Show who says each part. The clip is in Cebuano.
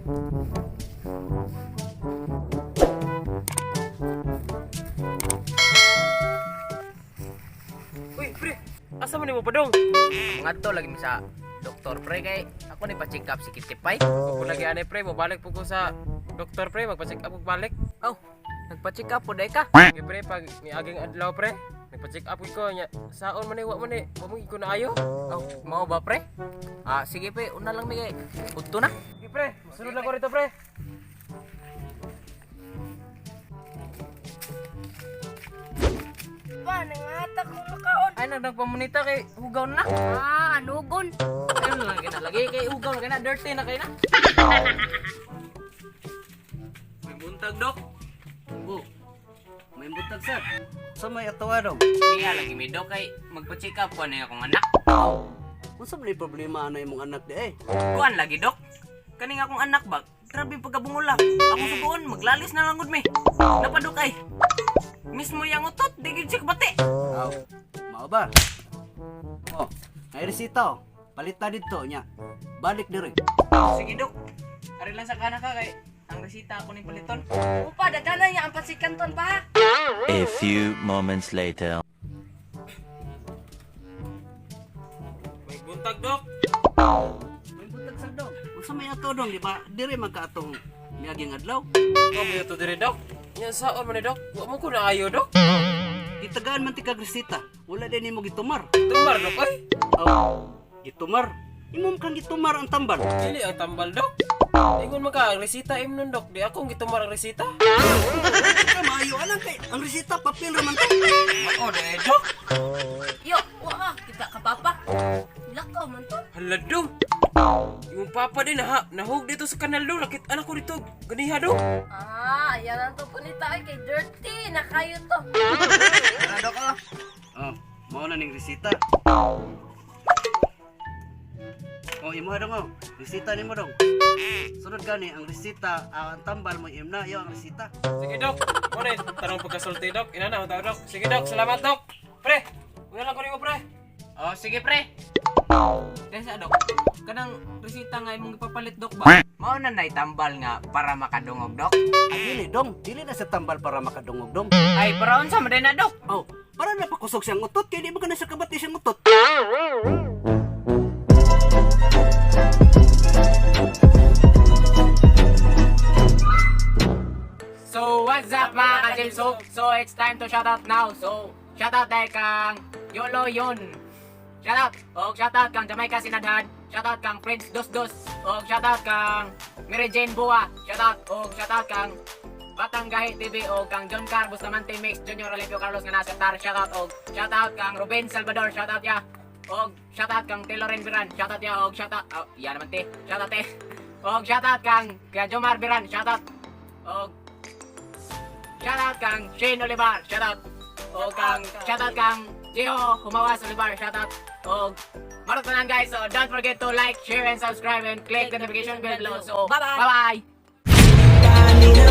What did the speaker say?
Speaker 1: Uy, pre. Asa man nimo padong?
Speaker 2: Ngadto lagi mi sa doktor, pre, kay ako ni pa-check up si Kitipay.
Speaker 1: Ako lagi ane, pre, mobalik po ko sa doktor, pre, magpa-check up og balik.
Speaker 2: Oh, nagpa-check up po day ka.
Speaker 1: Sige, pre, pag niaging adlaw, pre, nagpa-check up ko nya. Saon man ni wa man ni, wa mo ko na ayo.
Speaker 2: Oh, mao ba, pre? Ah, sige pre, una lang mi kay udto na.
Speaker 1: Sige, pre, musunod lang ko rito, pre.
Speaker 3: Pa, nangatak ko makaon.
Speaker 2: Ay, nagpamunita kay hugaw na.
Speaker 3: Ah, anugon.
Speaker 2: Ayun lang kina lagi kay hugaw na kina dirty na kay na.
Speaker 1: May buntag, dok.
Speaker 4: Oh, may butag sir. Sa may atawa dong.
Speaker 2: Niya lagi mi, dok, kay magpa-check up ko na akong anak.
Speaker 4: Unsa man problema ana imong anak di eh?
Speaker 2: Kuan lagi, dok. Kaning akong anak ba? Grabe pagkabungula. Akong suguon, maglalis na lang gud mi. Napadok ay. Mismo yang utot, di gid siya kabati.
Speaker 4: Aw, mao ba? Oh, ay resita oh. Palit na didto nya. Balik diri.
Speaker 2: Sige, dok. Ari lang sa kana ka kay ang resita ako ning paliton.
Speaker 3: Upa, daghanan niya ang pasikanton pa.
Speaker 5: A few moments later.
Speaker 1: May buntag, dok.
Speaker 4: May butag sir dong. Unsa may ato dong di ba? Diri man ka atong miaging adlaw.
Speaker 1: Wa mo to dire, dok. Nya saon man ni, dok? Wa mo ko na ayo, dok.
Speaker 4: Gitagaan man ti kag resita. Wala din nimo gitumar.
Speaker 1: Tumar, dok, ay.
Speaker 4: Aw, gitumar. Imo man kang gitumar ang tambal.
Speaker 1: Dili ang tambal, dok. Ingon man ka, ang resita im nun, dok. Di ako ang gitumar ang resita.
Speaker 4: Ka maayo alang kay ang resita papel ra man to.
Speaker 1: Oh, dai, dok.
Speaker 3: Yo, wa ah, kita ka papa. Lakaw man to.
Speaker 1: Hala, dong. Yung papa din ha, nahug dito sa kanal, dong. Nakit anak ko dito. Ganiha, dong.
Speaker 3: Ah, ayan ang to punita ay kay dirty na kayo to.
Speaker 4: Tara dok ah. Oh, mao na ning resita. Oh, imo dong oh. Resita nimo dong. Sunod gani ang resita, ang tambal mo im na, iyo ang resita.
Speaker 1: Sige, dok. Muna, tanong pagkasulti, dok. Ina na, tao, dok. Sige, dok. Salamat, dok. Pre, una lang ko nimo, pre.
Speaker 2: Oh, sige pre. Kaysa dok, kanang resita nga imong ipapalit, dok ba? Mao na nay tambal nga para makadungog, dok.
Speaker 4: Ay dili dong, dili na sa tambal para makadungog dong.
Speaker 2: Ay, para unsa man na, dok?
Speaker 4: Oh, para napakusog siyang utot kay di ba kana siya kabati siyang utot.
Speaker 2: So what's up, mga ka-James? So it's time to shout out now. So shout out dahil kang Yolo Yun. Shout out. Og shout out kang Jamaica Sinadhan. Shout out kang Prince Dos Dos. Og shout out kang Mary Jane Bua. Shout out. Og shout out kang Batang Gahi TV og kang John Car Bustamante Mix Junior Olimpio Carlos nga nasa Tar. Shout out og shout out kang Ruben Salvador. Shout out ya. Og shout out kang Taylor Biran. Shout out ya og shout out. Oh, yan naman te. Shout out te. Og shout out kang kay Jomar Biran. Shout out. Og shout out kang Shane Olivar. Shout out. O kang shout out kang Gio Humawas Olivar. Shout out. O marot na lang, guys. So don't forget to like, share, and subscribe and click the notification bell below. So
Speaker 3: Bye-bye.
Speaker 2: Bye-bye.
Speaker 6: Kanina